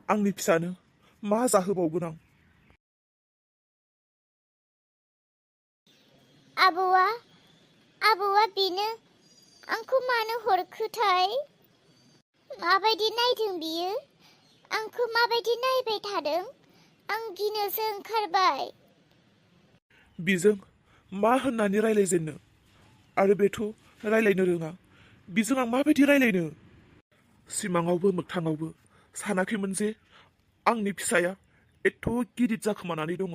आंनि फिसानो मा जाहोबावगोन आं? आबौआ बेनो आंखौ मानो हरखोथाय? माबायदि नायदों बियो? आंखौ माबायदि नायबाय थादों? आं गिनोसो ओंखारबाय। बिजों मा होननानै रायलायजेननो? आरो बेथ' रायलायनो रोङा। बिजों आं माबायदि रायलायनो? सिमाङावबो मोगथाङावबो सानाखैमोन जे आंनि फिसाया एथ' गिदिर जाखोमानानै दङ।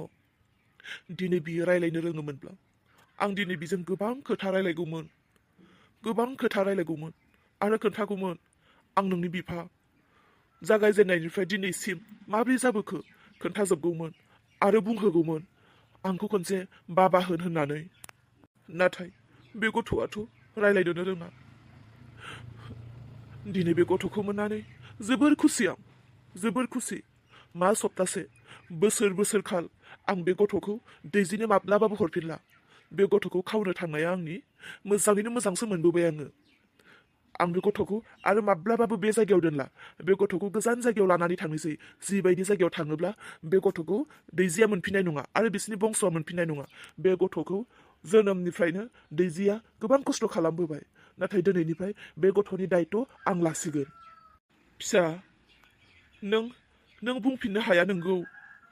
दिनै बियो रायलायनो रोङोमोनब्ला आं दिनै बिजों गोबां खोथा रायलायगौमोन आरो खोन्थागौमोन आं नोंनि बिफा। जागायजेननायनिफ्राय दिनैसिम माब्रै जाबोखो खोन्थाजोबगौमोन आरो बुंहोगौमोन आंखौ खनसे बाबा होननानै। नाथाय बे गथ'आथ' रायलायनोनो रोङा। दिनै बे गथ'खौ मोननानै जोबोर खुसि। मा सप्तासे बोसोर खाल आं बे गथ'खौ दैजिनो माब्लाबाबो हरफिनला। बे गथ'खौ खावनो थांनाया आंनि मोजाङैनो मोजांसो मोनबोबाय आङो। आं बे गथ'खौ आरो माब्लाबाबो बे जायगायाव दोनला। बे गथ'खौ गोजान जायगायाव लानानै थांनोसै। जिबायदि जायगायाव थाङोब्ला बे गथ'खौ दैजिया मोनफिननाय नङा आरो बिसोरनि बंस'आ मोनफिननाय नङा। बे गथ'खौ जोनोमनिफ्रायनो दैजिया गोबां खस्थ' खालामबोबाय। नाथाय दिनैनिफ्राय बे गथ'नि दायथ' आं लासिगोन। फिसा, नों बुंफिननो हाया नोंगौ।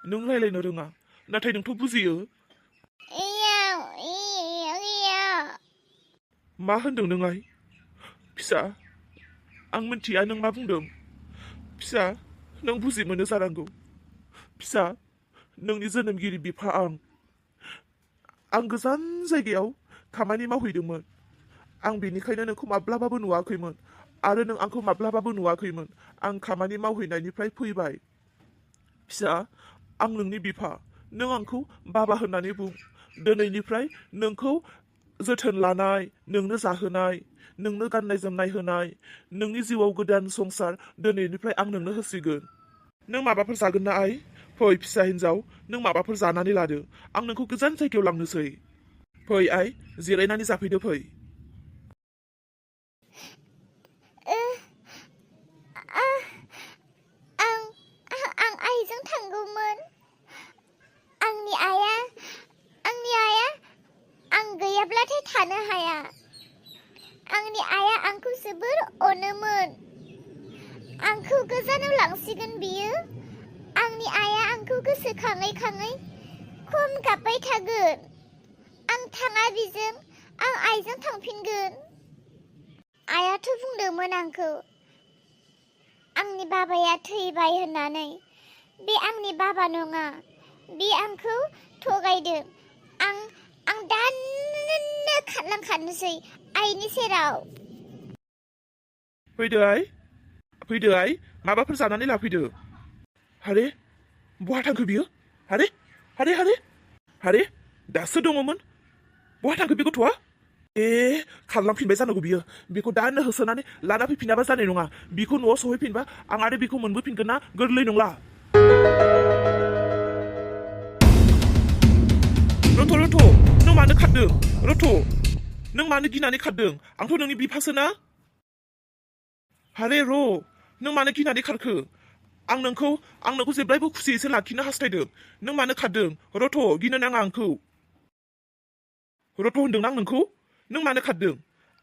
नों रायलायनो रोङा, नाथाय नोंथ' बुजियो। मा होनदों नों आइ? फिसा, आं मिन्थिया नों मा बुंदों। फिसा, नों बुजि मोनो जानांगौ। फिसा, नोंनि जोनोमगिरि बिफा आं गोजान जायगायाव खामानि मावहैदोंमोन। आं बेनिखायनो नोंखौ माब्लाबाबो नुवाखैमोन आरो नों आंखौ माब्लाबाबो नुवाखैमोन। आं खामानि मावहैनायनिफ्राय फैबाय। फिसा, आं नोंनि बिफा। नों आंखौ बाबा होननानै बुं। दिनैनिफ्राय नोंखौ जोथोन लानाय, नोंनो जाहोनाय, नोंनो गाननाय जोमनाय होनाय, नोंनि जिउआव गोदान संसार दिनैनिफ्राय आं नोंनो होसिगोन। नों माबाफोर जागोन ना आइ? फै फिसा हिन्जाव, नों माबाफोर जानानै लादो। आं नोंखौ गोजान जायगायाव लांनोसै। फै आइ, जिरायनानै जाफैदो फै। आं आइजों थांगौमोन। आंनि आइया आं गैयाब्लाथाय थानो हाया। आंनि आइया आंखौ जोबोर अनोमोन। आंखौ गोजानाव लांसिगोन बियो। आंनि आइया आंखौ गोसोखाङै खम गाबबाय थागोन। आं थाङा बिजों, आं आइजों थांफिनगोन। आइयाथ' बुंदोंमोन आंखौ आंनि बाबाया थैबाय होननानै। बे आंनि बाबा नङा, बे आंखौ थगायदों। आं दानो खारलांखानोसै आइनि सेराव। फैदो आइ, माबाफोर जानानै लाफैदो। हारे, बहा थांखो बियो? हारे, दासो दङमोन। बहा थांखो बे गथ'आ? खारलांफिनबाय जानांगौ बियो। बेखौ दानो होसोनानै लाना फैफिनाबा जानाय नङा। बिखौ न'आव सहैफिनबा आं आरो बिखौ मोनबोफिनगोन ना गोरलै नंला। रथ', नों मानो खारदों? रथ', नों मानो गिनानै खारदों? आंथ' नोंनि बिफासो ना। हारे र', नों मानो गिनानै खारखो? आं नोंखौ जेब्लायबो खुसियैसो लाखिनो हास्थायदों। नों मानो खारदों? रथ', गिनो नाङा आंखौ। रथ' होनदों आं नोंखौ। नों मानो खारदों?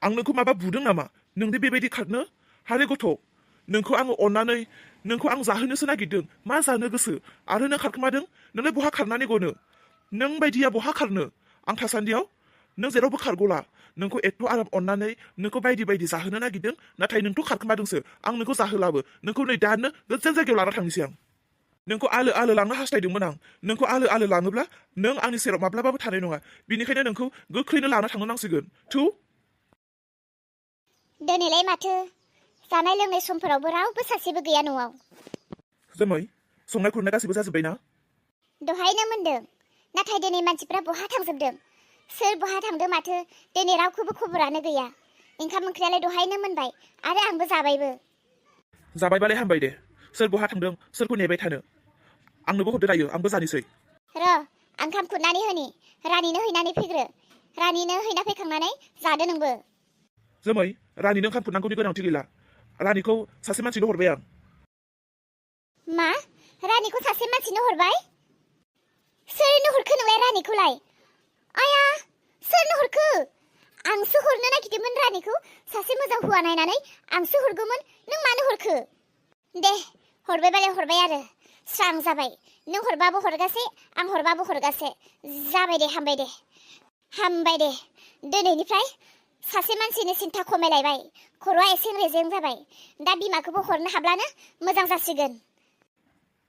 आं नोंखौ माबा बुदों नामा नोंदि बेबायदि खारनो? हारे गथ', नोंखौ आङो अननानै नोंखौ आं जाहोनोसो नागिरदों। मा जानो गोसो? आरो नों खारखोमादों? नोंलाय बहा खारनानै गनो? नों बायदिया बहा खारनो? आं थासान्दियाव नों जेरावबो खारग'ला। नोंखौ एथ' आराम अननानै नोंखौ बायदि जाहोनो नागिरदों, नाथाय नोंथ' खारखोमादोंसो। आं नोंखौ जाहोलाबो। नोंखौ नै दानो गोजान जायगायाव लाना थांनोसै आं। नोंखौ आलो लांनो हास्थायदोंमोन आं। नोंखौ आलो लाङोब्ला नों आंनि सेराव माब्लाबाबो थानाय नङा। बिनिखायनो नोंखौ गोख्रैनो लाना थांनो नांसिगोन। थु। दिनैलाय माथो जानाय लोंनाय समफोरावबो रावबो सासेबो गैया न'आव। जोमै, संनाय खुरनाय गासिबो जाजोब्बाय ना? दहायनो मोनदों, नाथाय दिनै मानसिफ्रा बहा थांजोबदों? सोर बहा थांदों माथो दिनै रावखौबो खबरानो गैया। ओंखाम ओंख्रियालाय दहायनो मोनबाय आरो आंबो जाबायबो। जाबायबालाय हामबाय दे। सोर बहा थांदों, सोरखौ नेबाय थानो? आंनोबो हरदो दायो, आंबो जानोसै। र', ओंखाम खुरनानै होनि। रानिनो हैनानै फैग्रो। रानिनो हैना फैखांनानै जादो नोंबो। जोमै, रानिनो ओंखाम खुरनांगौनि गोनांथि गैला। रानिखौ सासे मानसिनो हरबाय आं। मा? रानिखौ सासे मानसिनो हरबाय? सोरनो हरखो नोंलाय रानिखौलाय? आया, सोरनो हरखो? आंसो हरनो नागिरदोंमोन रानिखौ। सासे मोजां हौवा नायनानै आंसो हरगौमोन। नों मानो हरखो? दे, हरबायबालाय हरबाय आरो। स्रां जाबाय। नों हरबाबो हरगासे, आं हरबाबो हरगासे। जाबाय दे, हामबाय दे। हामबाय दे। दिनैनिफ्राय सासे मानसिनि सिन्था खमायलायबाय। खर'आ एसे रेजें जाबाय। दा बिमाखौबो हरनो हाब्लानो मोजां जासिगोन।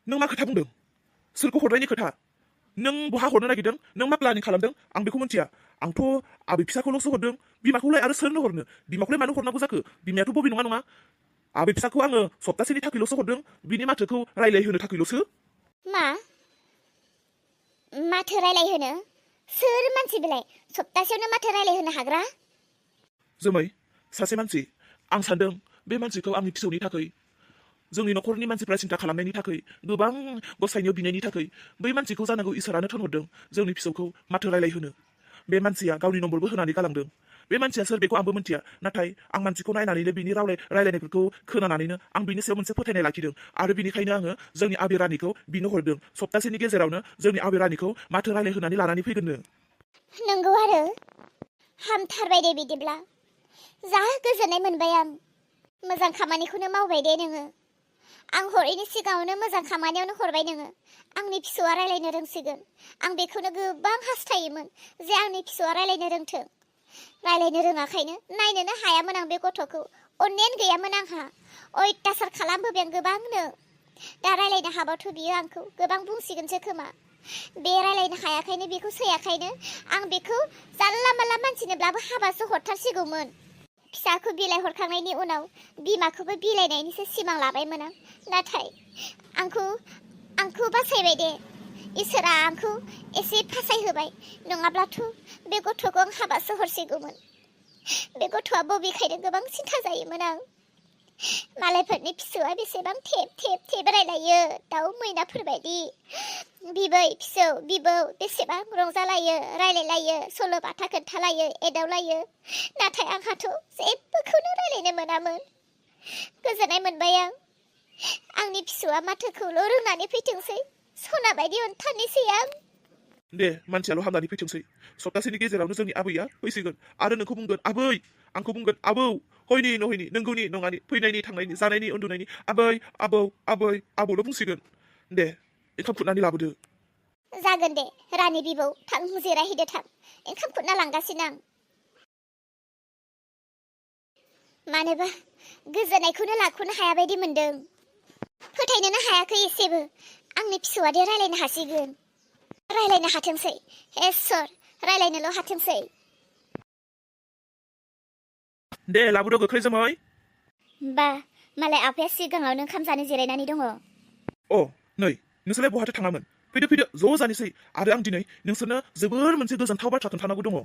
नों मा खोथा बुंदों? सोरखौ हरनायनि खोथा? नों बहा हरनो नागिरदों? नों मा प्लानिं खालामदों? आं बेखौ मिथिया। आंथ' आबै फिसाखौल'सो हरदों। बिमाखौलाय आरो सोरनो हरनो? बिमाखौलाय मानो हरनांगौ जाखो? बिमायाथ' बबे नङा नङा। आबै फिसाखौ आङो सप्तासेनि थाखायल'सो हरदों। बिनि माथोखौ रायलायहोनो थाखायल'सो। मा? माथो रायलायहोनो? सोर मानसि बेलाय सप्तासेयावनो माथो रायलायहोनो हाग्रा? जोमै, सासे मानसि। आं सानदों बे मानसिखौ आंनि फिसौनि थाखाय, जोंनि न'खरनि मानसिफ्रा सिन्था खालामनायनि थाखाय, गोबां गसाइनियाव बिनायनि थाखाय बै मानसिखौ जानांगौ इसोरानो थोनहरदों जोंनि फिसौखौ माथो रायलायहोनो। बे मानसिया गावनि नम्बरबो होनानै गालांदों। बे मानसिया सोर बेखौ आंबो मिथिया, नाथाय आं मानसिखौ नायनानैनो बिनि रायलायनायफोरखौ खोनानानैनो आं बिनि सायाव मोनसे फोथायनाय लाखिदों आरो बिनिखायनो आङो जोंनि आबै रानिखौ बिनो हरदों। सप्तासेनि गेजेरावनो जोंनि आबै रानिखौ माथो रायलायहोनानै लानानै फैगोननो। नंगौ आरो? हामथारबाय दे बिदिब्ला। जा गोजोननाय मोनबाय आं। मोजां खामानिखौनो मावबाय दे नोङो। आं हरैनि सिगाङावनो मोजां खामानियावनो हरबाय नोङो। आंनि फिसौआ रायलायनो रोंसिगोन। आं बेखौनो गोबां हास्थायोमोन जे आंनि फिसौआ रायलायनो रोंथों। रायलायनो रोङाखायनो नायनोनो हायामोन आं बे गथ'खौ। अननायानो गैयामोन आंहा। अयथासार खालामबोबाय आं गोबांनो। दा रायलायनो हाबाथ' बियो आंखौ गोबां बुंसिगोनसो खोमा। बे रायलायनो हायाखायनो, बेखौ सैयाखायनो आं बेखौ जानला मानला मानसिनोब्लाबो हाबासो हरथारसिगौमोन। फिसाखौ बिलाइ हरखांनायनि उनाव बिमाखौबो बिलाइनायनिसो सिमां लाबायमोन आं। नाथाय आंखौ बासायबाय दे। इसोरा आंखौ एसे फासायहोबाय। नङाब्लाथ' बे गथ'खौ आं हाबासो हरसिगौमोन। बे गथ'आ बबेखायनो गोबां सिन्था जायोमोन आं। मालायफोरनि फिसौआ बेसेबां थेब थेब थेब रायलायो, दाउ मैनाफोरबायदि। बिबै फिसौ बिबौ बेसेबां रंजालायो, रायलायलायो, सल' बाथा खोन्थालायो, एदावलायो। नाथाय आंहाथ' जेबोखौनो रायलायनो मोनामोन। गोजोननाय मोनबाय आं। आंनि फिसौआ माथोखौल' रोंनानै फैथोंसै। सना बायदि अनथारनोसै आं। दे, मानसियाल' हामनानै फैथोंसै। सप्तासेनि गेजेरावनो जोंनि आबैया फैसिगोन आरो नोंखौ बुंगोन आबै। आंखौ बुंगोन आबौ। हयनि नहयनि, नंगौनि नङानि, फैनायनि थांनायनि, जानायनि उन्दुनायनि आबै आबौ आबै आबौल' बुंसिगोन। दे, ओंखाम खुरनानै लाबोदो। जागोन दे रानि बिबौ, थां जिरायहैदो थां। ओंखाम खुरना लांगासिनो आं। मानोबा गोजोननायखौनो लाख'नो हाया बायदि मोनदों। फोथायनोनो हायाखै एसेबो। आंनि फिसौआ दे रायलायनो हासिगोन। रायलायनो हाथोंसै। इसोर, रायलायनोल' हाथोंसै। दे, लाबोदो गोख्रै जोमै। बा, मालाय आफाया सिगाङावनो ओंखाम जानो जिरायनानै दङ। अ, नै, नोंसोरलाय बहाथो थाङामोन? फैदो फैदो, ज' जानोसै। आरो आं दिनै नोंसोरनो जोबोर मोनसे गोजोनथाव बाथ्रा खोन्थानांगौ दङ।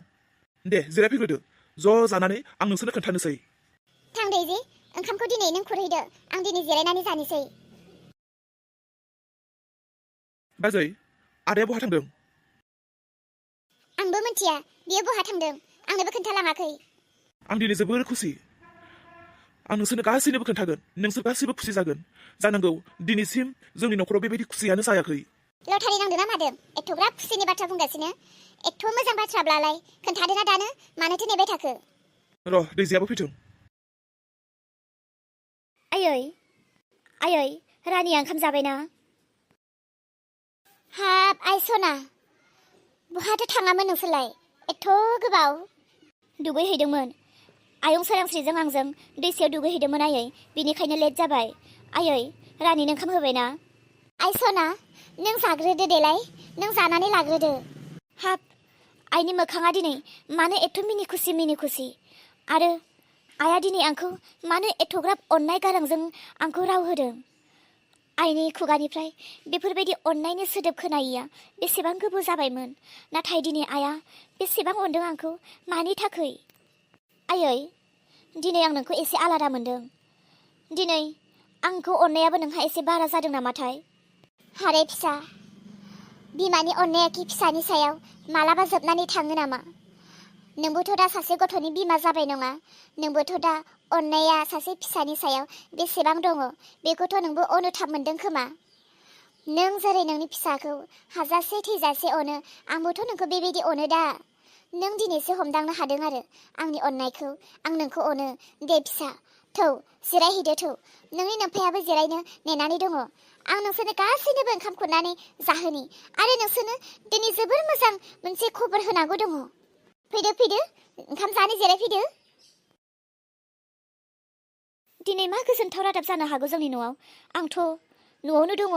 दे, जिरायफैग्रोदो। ज' जानानै आं नोंसोरनो खोन्थानोसै। थां दैजि, ओंखामखौ दिनै नों खुरहैदो। आं दिनै जिरायनानै जानोसै। बाजै, आदाया बहा थांदों? आंबो मिथिया बियो बहा थांदों। आंनोबो खोन्थालाङाखै। आं दिनै जोबोर खुसि। आं नोंसोरनो गासैनोबो खोन्थागोन। नोंसोर गासैबो खुसि जागोन। जानांगौ दिनैसिम जोंनि न'खराव बेबायदि खुसियानो जायाखै। लटारि नांदों ना मादों? एथ'ग्राब खुसिनि बाथ्रा बुंगासिनो। एथ' मोजां बाथ्राब्लालाय खोन्थादोना दानो। मानोथो नेबाय थाखो? र', दैजियाबो फैथों। आयै, रानिया ओंखाम जाबायना? हाब, आइ सना, बहाथो थाङामोन नोंसोरलाय एथ' गोबाव? दुगैहैदोंमोन। आयं सोरांस्रिजों आंजों दैसायाव दुगैहैदोंमोन आयै, बेनिखायनो लेट जाबाय। आयै, रानिनो ओंखाम होबायना? आइ सना, नों जाग्रोदो देलाय। नों जानानै लाग्रोदो। हाब, आइनि मोखाङा दिनै मानो एथ' मिनि खुसि? आरो आइया दिनै आंखौ मानो एथ'ग्राब अननाय गारांजों आंखौ राव होदों? आइनि खुगानिफ्राय बेफोरबायदि अननायनि सोदोब खोनायैया बेसेबां गोबाव जाबायमोन। नाथाय दिनै आइया बेसेबां अनदों आंखौ, मानि थाखै? आयै, दिनै आं नोंखौ एसे आलादा मोनदों। दिनै आंखौ अननायाबो नोंहा एसे बारा जादों नामाथाय? हारे फिसा, बिमानि अननाया कि फिसानि सायाव मालाबा जोबनानै थाङो नामा? नोंबोथ' दा सासे गथ'नि बिमा जाबाय नङा? नोंबोथ' दा अननाया सासे फिसानि सायाव बेसेबां दङ बेखौथ' नोंबो अनुथाब मोनदों खोमा। नों जेरै नोंनि फिसाखौ हाजासे थैजासे अनो आंबोथ' नोंखौ बेबायदि अनो दा। नों दिनैसो हमदांनो हादों आरो आंनि अननायखौ। आं नोंखौ अनो। दे फिसा, थौ जिरायहैदो थौ। नोंनि नोम्फायाबो जिरायनो नेनानै दङ। आं नोंसोरनो गासैनोबो ओंखाम खुरनानै जाहोनि आरो नोंसोरनो दिनै जोबोर मोजां मोनसे खबर होनांगौ दङ। फैदो ओंखाम जानो जिरायफैदो। दिनै मा गोजोनथाव रादाब जानो हागौ जोंनि न'आव? आंथ' न'आवनो दङ।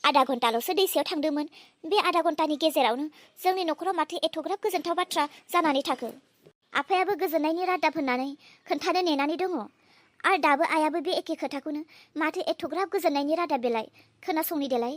आधा घन्टाल'सो दैसायाव थांदोंमोन। बे आधा घन्टानि गेजेरावनो जोंनि न'खराव माथो एथ'ग्राब गोजोनथाव बाथ्रा जानानै थाखो? आफायाबो गोजोननायनि रादाब होननानै खोन्थानो नेनानै दङ। आरो दाबो आइयाबो बे एखे खोथाखौनो माथो एथ'ग्राब गोजोननायनि रादाब बेलाय? खोनासंनि देलाय।